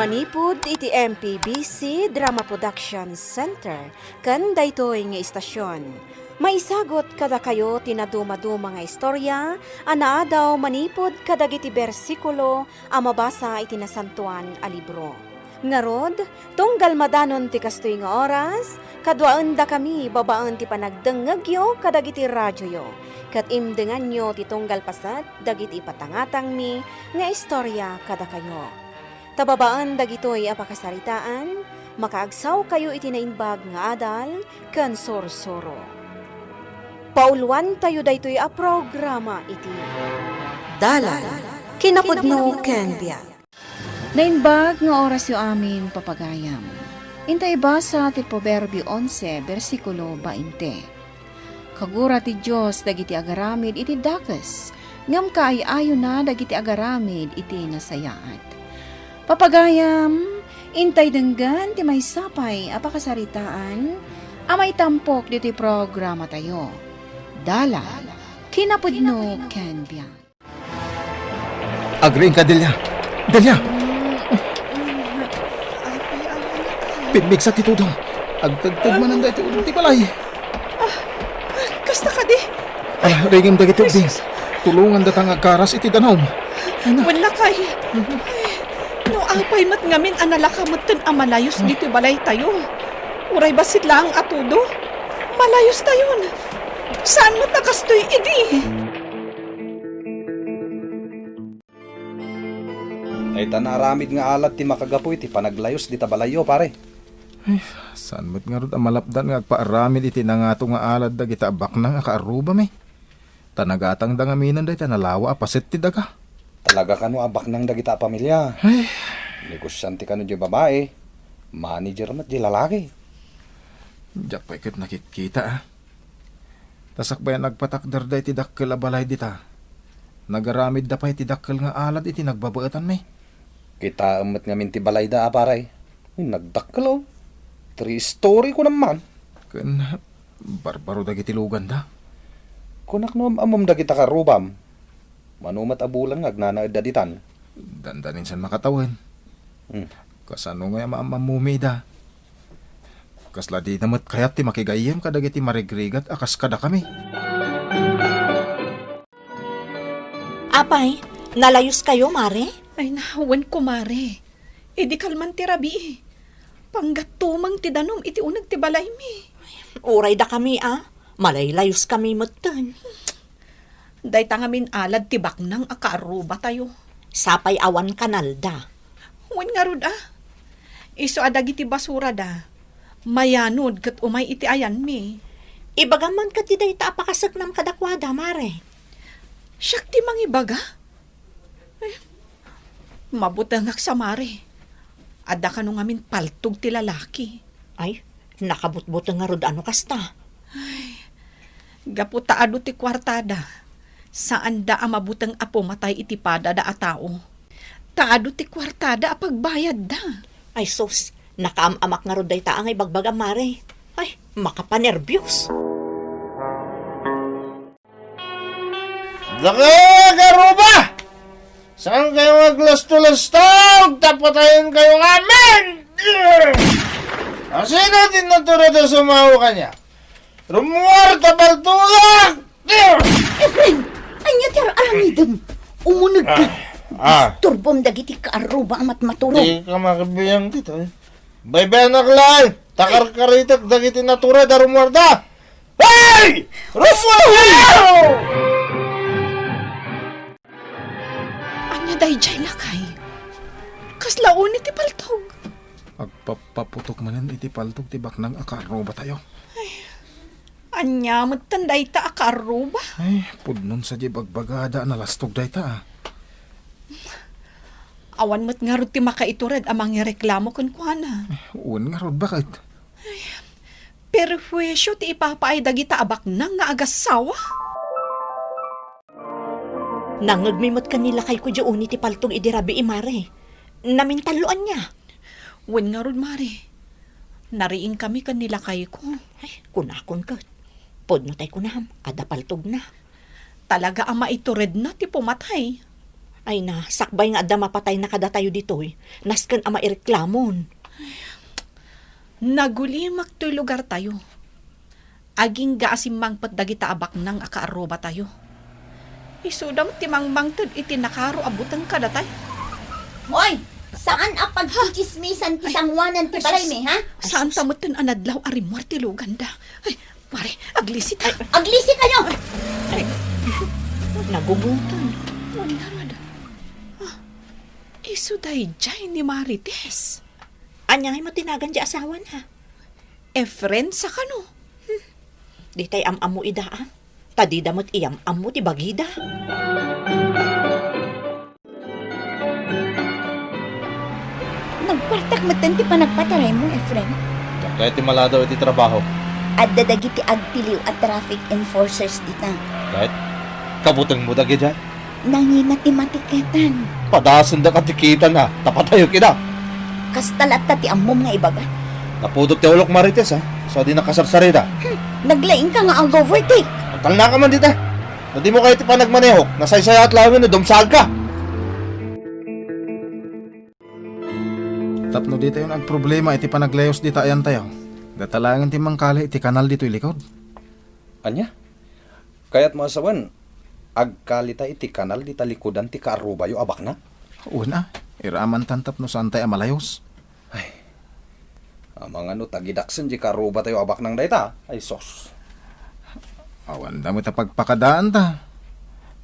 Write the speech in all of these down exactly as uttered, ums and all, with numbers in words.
Manipud iti M P B C Drama Production Center ken daytoy nga istasyon, maisagut kadakayo ti nadumaduma nga istorya a naadaw manipud kadagiti bersikulo a mabasa iti Nasantoan a Libro. Ngarud, tunggal madanon ti kastoy nga oras, kaduaendakami babaen ti panagdengngegyo kadagiti radioyo, ket imdenganyo ti tunggal paset dagiti ipatangatangmi nga istorya kadakayo. Ta babaen dagitoy a pakasaritaan, makaagsawkayo iti naimbag nga adal ken sursuro. Pauloantayo daytoy a programa iti Dalan, Kinapudno ken Biag. Naimbag nga orasyo amin, papagayam. Inta ibasa ti Proverbio onse, bersikulo bainte. Kagura ti Dios dagiti agaramid iti dakes, ngem kaay-ayona dagiti agaramid iti nasayaat. Papagayam, intay denggen ti maysa pay a pakasaritaan a maitampok ditoy programatayo. Dalan, Kinapudno ken Biag. Agriingka, Delia. Delia! Pigmigsa ti tudong. Agtegteg manen daytoy udog ti balay. Ah, ah, kasta kadi? Ala, ringem dagiti ubing. Tulongandata nga agkaras iti danum. Ay na. Wen lakay. Ay, no apay met ngamin a nalaka metten a malayos ditoy balaytayo. Uray bassit laeng a tudo, malayos tayon. Saan met a kastoy idi? Dayta naaramid nga alad ti makagapu iti panaglayos dita balayyo, pare. Ay, saan met ngarud a malapdan nga agpaaramid iti nangato nga alad dagita a baknang a kaarrubami? Ta nagatangda ngaminen dayta nalawa a paset ti daga. Talaga kano a baknang dagita a pamilia? Ay. Negosiante kano diay babai, manager met diay lalaki. Diak pay ket nakitkita, a. Ta sakbay a nagpatakderda iti dakkel a balay dita, nagaramidda pay iti dakkel nga alad iti nagbabaetanmi. Kitaem met ngamin ti balayda a, pare. Nagdakkel, o. Three story kunam man. Ken barbaro dagiti luganda. Kunak no am-ammom dagita kaarrubam. Mano met a bulan nga agnanaedda ditan. Dandaninsan makatawen. Hmm. Kasano ngay a maam-ammomida? Kasla dina met kayat ti makigayyem kadagiti marigrigat a kas kadakami. Apay, nalayuskayo, Mare? Ay na, wen, kumare. Idi kalman ti rabii, panggatumeng ti danum iti uneg ti balaymi. Uray dakami a, malaylayuskami metten. Dayta ngamin alad ti baknang a kaarrubatayo. Sapay awan kanalda. Wen ngarud a. Isu a dagiti basurada, mayanod ket umay iti ayanmi. Ibagam man ketdi dayta a pakaseknam kadakuada, Mare. Siak ti mangibaga? Eh, mabutengak sa, Mare. Adda kano ngamin paltog ti lalaki. Ay, nakabutbuteng ngarud a no kasta. Ay, gapu ta adu ti kuartada, saanda a mabuteng a pumatay iti padada a tao. Ta adu ti kuartada a pagbayadda. Ay sus, nakaam-amak ngarud dayta a nga ibagbagam, Mare. Ay, makapanerbios. Dakayo nga kaarruba! Saan kayo nga aglasto-lastog? Ta patayen kayo ngamin! Asino ti natura ta sumaw kaniak? Rumuar ta paltogak! Efren! Ania ti ar-aramidem? Umuneg ka! Ah, ah. Disturbom dagiti kaarruba a matmaturog. Di ka makibiang dito, eh. Baybayanak laeng, ta karkaritek dagiti natura da rumuarda. Hey! Rumuar! Ania daydiay, lakay? Kasla uni ti paltog? Agpapaputok manen iti paltog ti baknang a kaarrubatayo. Ay, ania metten dayta a kaarruba? Ay, pudnon sadiay bagbagada a nalastog dayta, a. Awan met ngarud ti makaitured a mangireklamo kenkuana. Ay, wen ngarud, baket? Ay, perhuisio ti ipapaay dagita a baknang nga agassawa. Nangngegmi met ken ni lakayko diay uni ti paltog idi rabii, Mare. Namintallo ania? Wen ngarud, Mare. Nariingkami ken ni lakayko. Ay, kunakon ket. Pudno tay kunam, adda paltogna. Talaga a maituredna ti pumatay. Ay na, sakbay nga adda mapatayna kadatayo ditoy, nasken a maireklamon. Nagulimak toy lugartayo. Agingga a simmangpet dagita a baknang a kaarrubatayo. Isuda met ti mangmangted iti nakaro a buteng kadatayo. Hoy! Saan a pagtsitsismisan ti sangoanan ti balaymi, ha? Ay, sus. Saanta metten a nadlaw a rimmuar ti luganda. Ay, pare, aglisi ta. Aglisi kayo! Ay, nagugutan. Wen ngarud. Ah, isu daydiay ni Marites. Ania ngay met ti nagan ti asawana? Efren sa kano? Hmm. Ditay am-ammo ida, a? Ta dida met iyam-ammo ti bagida. Nagpartak metten ti panagpataraymo, Efren. Diak kayat ti maladaw iti trabaho. Adda dagiti agtiliw a traffic enforcers dita. Ket kabutengmo dagidiay? Nangina ti matiketan. Padasenda ka ti kitana, ta patayek ida. Kasta latta ti ammom nga ibaga. Napudot ti ulok, Marites, a. So, di nakasarsarita. Hmm, naglaingka nga ag-overtake. Agtalnaka man dita. No dimo kayat ti panagmanehok, nasaysayaat laengen no dumsaagka. Tapno ditayon agproblema iti panaglayos dita ayantayo, data laengen ti mangkali iti kanal ditoy likod. Ania? Kayatmo a sawen, agkalita iti kanal dita likudan ti kaarrubayo a baknang? Wen a, iramantan tapno saantay a malayos. Ay, amangan no tagidaksen ti kaarrubatayo a baknang dayta. Ay, sus. Awanda met a pagpakadaanta.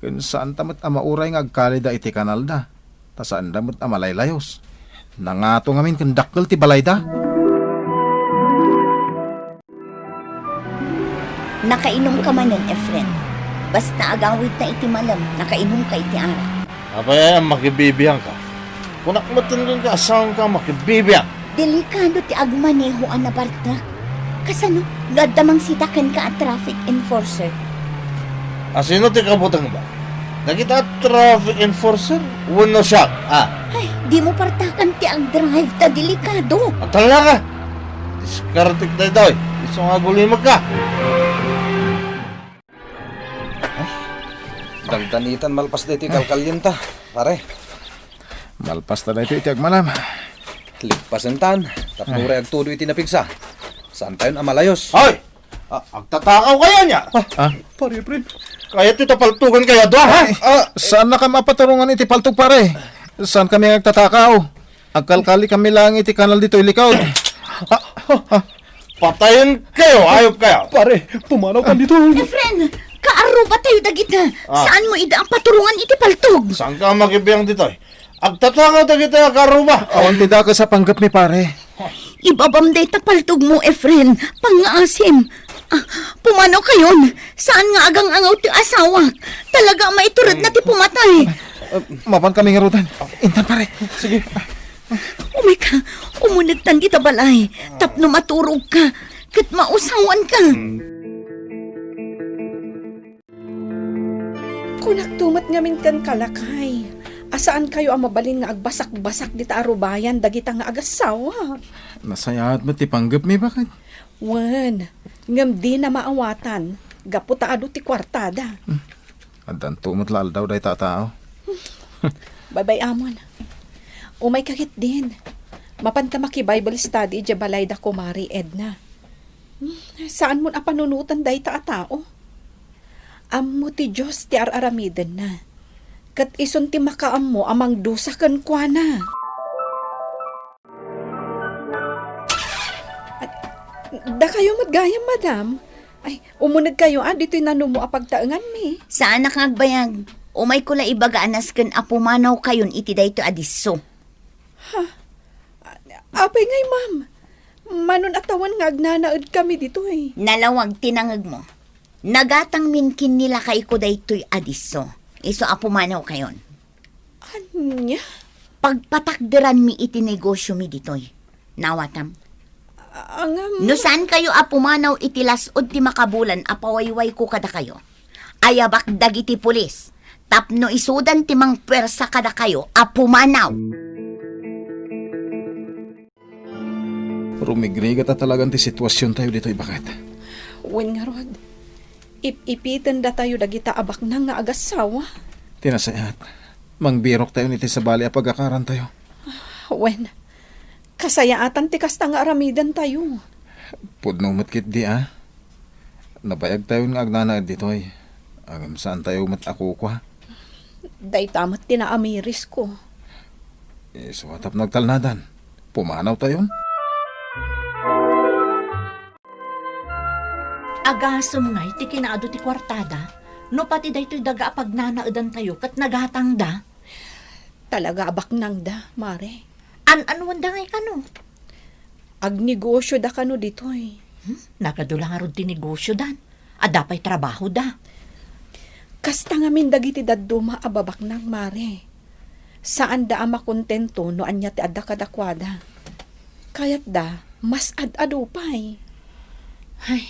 Ken saanta met a mauray nga agkalida iti kanalda. Ta saanda met a malaylayos. Nangato ngamin ken dakkel ti balayda. Nakainomka manen, Efren. Basta agawidta iti malem, nakainomka iti arak. Apay aya a makibibiangka? Kunak metten kenka, asawanka a makibibiang. Delikado ti agmaneho a nabartek. Kasano nga adda mangsita kenka a traffic enforcer? A sino ti kabutengmo? Dagita traffic enforcer wenno siak, a? Ay, dimo partakan ti agdrive ta delikado. Agtalnaka! Diskartek daytoy. Isu nga agulimekka. Ay, dangdanitan malpas daytoy kalkalienta, pare. Malpas ta daytoy iti agmalem. Ligpasentan, tapno uray agtudo iti napigsa. Saantayon a malayos. Hoy! A, agtatakaw kayo ania? Ah, ah. Pare Efren, kayatyo ta paltugan kayo a dua, ha? Ay, ah, saannakami a paturongan iti paltog, pare. Saankami nga agtatakaw. Agkalkali kami laeng iti kanal ditoy likod. Ah, ah. Patayen kayo, ayop kayo. Pare, pumanaw ka ditoy. Efren, kaarrubatayo dagita. Ah. Saanmo ida a paturongan iti paltog? Saanka a makibiang ditoy? Agtatakaw dagita a kaarruba. Awan ti dakes a panggepmi, pare. Ibabam dayta paltogmo, Efren. Pangngaasim. Ah, pumanaw kayon. Saan nga agang-angaw ti asawak. Talaga a maituredna ti pumatay. Mapan kami ngaruden. Intan, pare. Sige. Umayka, umunegtan dita balay. Tapno maturogka, ket mausawanka. Kunakto met ngamin kenka, lakay, a saankayo a mabalin nga agbasakbasak dita arubayan dagita nga agassawa. Nasayaat met ti panggepmi, baket. Wen, ngem dina maawatan, gapu ta adu ti kuartada. Hmm. Addanto met la aldaw dayta a tao. Baybay-amon. Umayka ketdin. Mapanta maki-Bible study idiay balayda, Kumare Edna. Hmm, saanmon a panunoten dayta a tao. Ammo ti Dios ti ar-aramidenna. Ket isun ti makaammo a mangdusa kenkuana. Dakayo met gayam, madam. Ay, umunegkayo a ditoy nanumo a pagtaenganmi. Saanak nga agbayag. Umayko la ibaga a nasken a pumanawkayon iti daytoy a disso. Ha? Apay ngay, ma'am? Manon a tawen nga agnanaedkami ditoy. Nalawag ti nangegmo. Nagatangmin ken ni lakayko daytoy a disso. Isu a pumanawkayon. Ania? Pagpatakderanmi iti negosyomi ditoy. Nawatam? A-, ngem. No saankayo a pumanaw iti las-ud ti makabulan a pawaywayko kadakayo, ayabak dagiti pulis tapno isudan ti mangpuersa kadakayo a pumanaw. Rumigrigat a talagan ti situasiontayo ditoy, baket. Wen ngarud, ip-ipitendatayo dagita a baknang nga agassawa. Ti nasayaat, Mangbiroktayon iti sabali a pagakarantayo. Wen, kasayaatan ti kasta nga aramidentayo. Pudno met ketdi a. Nabayagtayon nga agnanaed ditoy. Ngem saantayo met a kukua. Dayta met ti naamirisko. Isu a tapno agtalnadan, pumanawtayon. Agasem ngay ti kinaadu ti kuartada, no pati daytoy daga a pagnanaedantayo ket nagatangda? Talaga a baknangda, Mare. An-anuanda ngay kano? Agnegosioda kano ditoy. Hmm? Nagadu la ngarud ti negosiodan. Adda pay trabahoda. Kasta ngamin dagiti dadduma a babaknang, Mare. Saanda a makontento no ania ti adda kadakuada. Kayatda, mas ad-adu pay. Ay,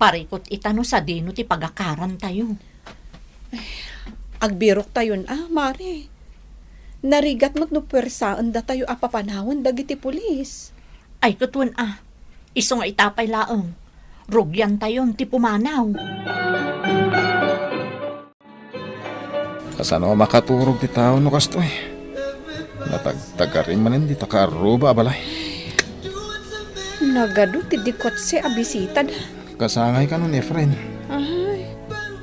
parikut ita no sadino ti pagakarantayo. Agbiroktayon a, Mare. Narigat met no puersaendatayo a papanawen dagiti pulis. Ay, ket wen a. Isu nga ita pay laeng, rugiantayon ti pumanaw. Kasano a makaturog ti tao no kastoy? Natagtagarim manen dita kaarruba a balay. Nagadu ti di kotse a bisitada. Kasangay kano ni Efren. Ay,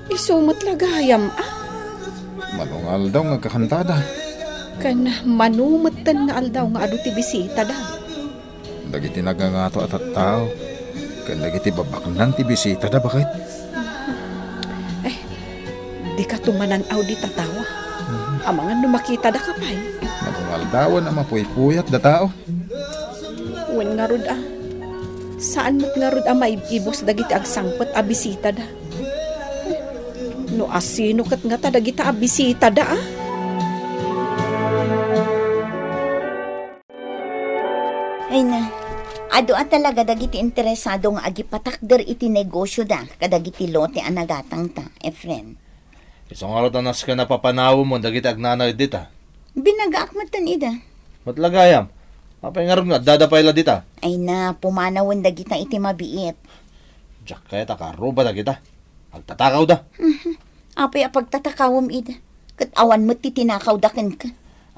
isu met la gayam a. Mano nga aldaw nga agkakantada. Ken mano metten nga aldaw nga adu ti bisitada. Dagiti nagangato a tattao ken dagiti babaknang ti bisitada, baket. Eh, dika tumanan-aw dita tawa. Mhm. Amangan no makitada ka pay. Mano nga aldawen a mapuypuyat da tao. Wen ngarud a, saan met ngarud a maib-ibus dagiti agsangpet a bisitada. No asino ket ngata dagita a bisitada a? Ay na, adu a talaga dagiti interesado nga agipatakder iti negosioda kadagiti lote a nagatangta, Efren. Isu ngarud a nasken a papanawemon dagiti agnanaed dita. Binagaak metten ida. Met la gayam, apay ngarud nga addada pay la dita? Ay na, pumanawen dagita iti mabiit. Diak kayat a kaarruba dagita. Agtatakawda. Mhm. Apay a pagtatakawem ida? Ket awan met ti tinakawda kenka.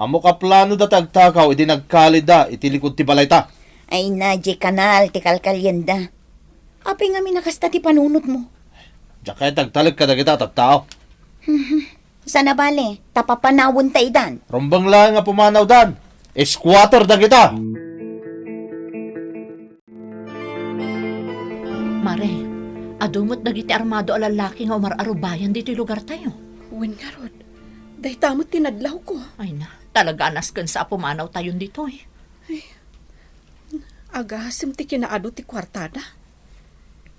Ammok a planoda ti agtakaw idi nagkalida iti likud ti balayta. Ay na, diay kanal ti kalkalienda. Apay ngamin a kasta ti panunotmo? Diak kayat agtalek kadagita a tattao. Mhm. Sana bale, ta papanawenta idan. Rumbeng laeng a pumanawdan. Squatter dagita. Mare, adu met dagiti armado a lallaki nga umar-arubayan ditoy lugartayo. Wen ngarud, dayta met ti nadlawko. Ay na, talaga a nasken sa a pumanawtayon ditoy. Ay, agasem ti kinaadu ti kuartada.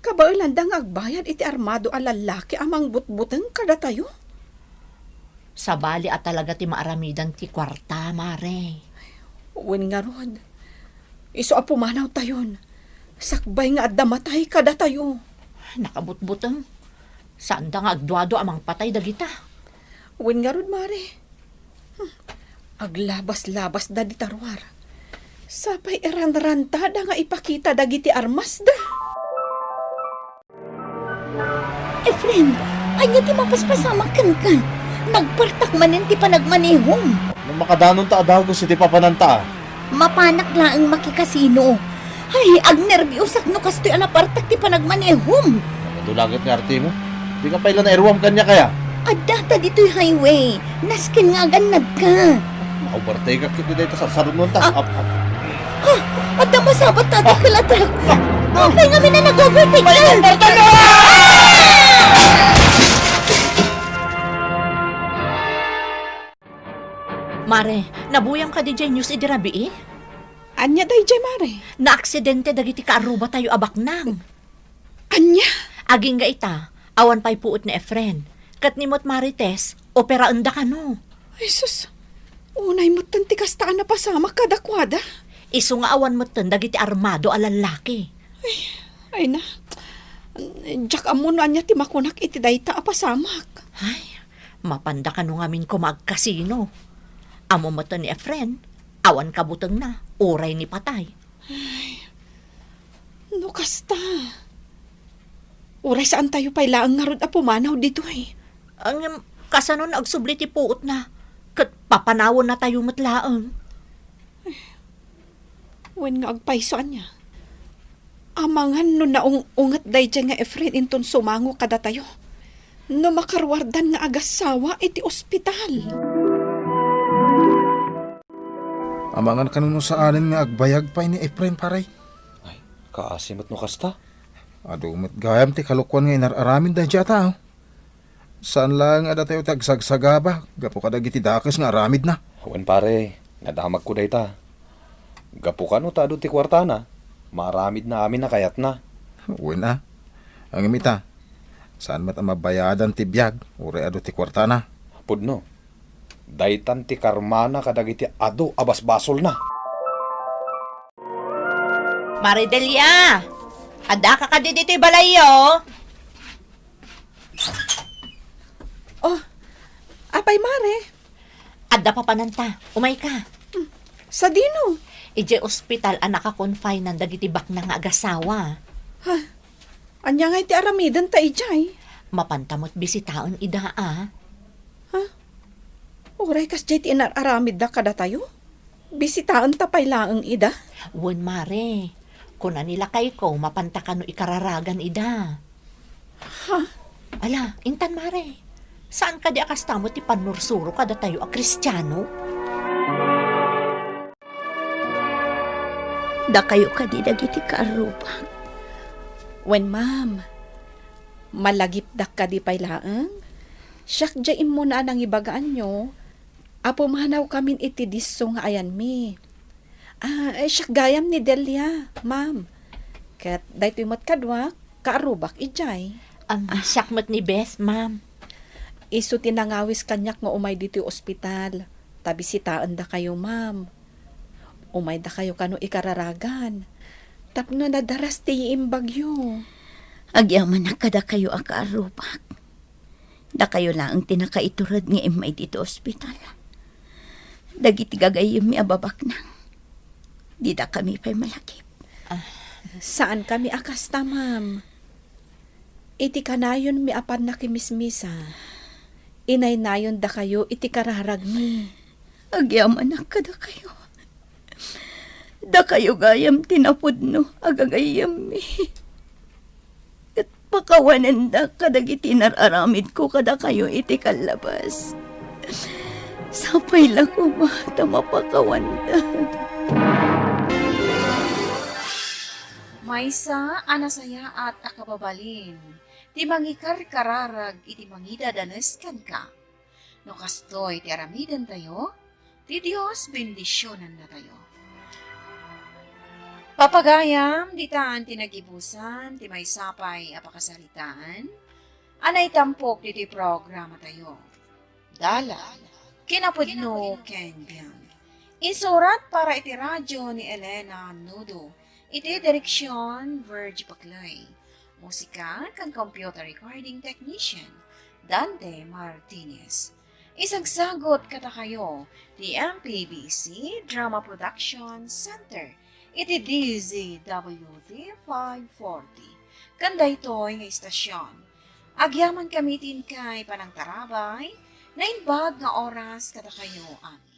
Kabaelanda nga agbayad iti armado a lallaki a mangbutbuteng kadatayo? Sabali a talaga ti maaramidan ti kuarta, Mare. Wen ngarud, isu a pumanawtayon, sakbay nga adda matay kadatayo. Nakabutbuteng. Saanda nga agduadua a mangpatay dagita. Wen ngarud, Mare. Hmm. Aglabas-labasda dita ruar. Sapay iranrantada nga ipakita dagiti armasda. Efren, ania ti mapaspasamak kenka? Nagpartak manen ti panagmanehom. No makadanonta a dagus iti papananta a. Mapanak laeng makikasino. Ay, agnerbiosak no kastoy a napartak ti panagmanehom. Nagadu la ket nga artimo. Dika pay la nairuam kaniak aya? Addata ditoy highway. Nasken nga agannadka. Maubartekak ket dayta sarsarunonta. Ah. Ap, ap. Ha? Adda masabat ta dagiti latak. Apay ngamin a nag-overtake ka? May overtake ka! Mare, nabuyam kadi diay news idi rabii? Ania daydiay, Mare? Naaksidente dagiti kaarrubatayo a baknang. Ania? Agingga ita, awan pay puot ni Efren. Ket ni met Marites, operaenda kano. Ay, sus. Unay metten ti kasta a napasamak kadakuada. Isu nga awan metten dagiti armado a lallaki. Ay, ay na. Diak ammo no ania ti makunak iti dayta a pasamak. Ay, mapanda kano ngamin koma agkasino. Ammo metten ni Efren, awan kabutengna, uray ni patay. Ay, no kasta, uray saantayo pay laeng ngarud a pumanaw ditoy. Ngem, kasano no agsubli ti puotna? Ket papanawennatayo met laeng. Wen nga agpayso ania? Amangan no naung-unget daydiay nga Efren inton sumango kadatayo. No makaruardan nga agassawa iti ospital. Amangan kano no saanen nga agbayag pay ni Efren, pare? Ay, kaasi met no kasta. Adu met gayam ti kalokuan nga inar-aramid daydiay a tao. Saan laeng a datayo ti agsagsagaba gapu kadagiti dakes nga aramidna. Wen, pare, nadamagko dayta. Gapu kano ta adu ti kuartana, maaramidna amin a kayatna. Wen a. Ngem ita, saan met a mabayadan ti biag, uray adu ti kuartana. Pudno. Daytan ti karmana kadagiti adu a basbasolna. Mare Delia, addaka kadi ditoy balayyo? Oh, apay, Mare? Adda papananta. Umayka. Hmm, sadino? Idiay ospital a nakakonfinan dagiti baknang nga agasawa. Ha? Ania ngay ti aramidenta idiay? Mapanta met bisitaen ida, a. Ha? Uray kasdiay ti inar-aramidda kadatayo? Bisitaenta pay laeng ida? Wen, Mare. Kuna ni lakayko, mapanta kano ikararagan ida. Ha? Ala, intan, Mare. Saan kadi a kasta met ti pannursuro kadatayo a Kristiano? Dakayo kadi dagiti kaarrubak? Wen, ma'am. Malagipdak kadi pay laeng? Siak diay immuna a nangibagaanyo a pumanawkamin iti disso nga ayanmi. Ah, eh, siak gayam ni Delia, ma'am. Ket daytoy met kaduak, kaarrubak idiay. Am, siak met ni Beth, ma'am. Isu ti nangawis kaniak nga umay ditoy ospital, ta bisitaendakayo, ma'am. Umaydakayo kano ikararagan, tapno nadaras ti iimbagyo. Agyamanak kadakayo a kaarrubak. Dakayo laeng ti nakaitured nga immay ditoy ospital. Dagiti gagayyemmi a babaknang, didakami pay malagip. Ah. Saankami a kasta, ma'am. Iti kanayonmi a pannakimismisa, inaynayondakayo iti kararagmi. Agyamanak kadakayo. Dakayo gayam ti napudno a gagayyemmi. Ket pakawanendak kadagiti inar-aramidko kadakayo iti kallabas. Sapay la koma ta mapakawandak. Maysa a nasayaat a kababalin ti mangikarkararag iti mangidadanes kenka. No kastoy ti aramidentayo, ti Dios bendisionannatayo. Papagayam, ditan ti nagibusan ti maysa pay a pakasaritaan a naitampok ditoy programatayo. Dalan, kinapudno ken biag. Insurat para iti radyo ni Elena Nudo, iti direksion, Virgie Paclay. Musika ken computer recording technician, Dante Martinez. Isagsagut kadakayo ti M P B C Drama Production Center iti D Z W T five forty. Ken daytoy nga istasyon, agyamankami ti inkay panangtarabay, naimbag nga oras kadakayo amin.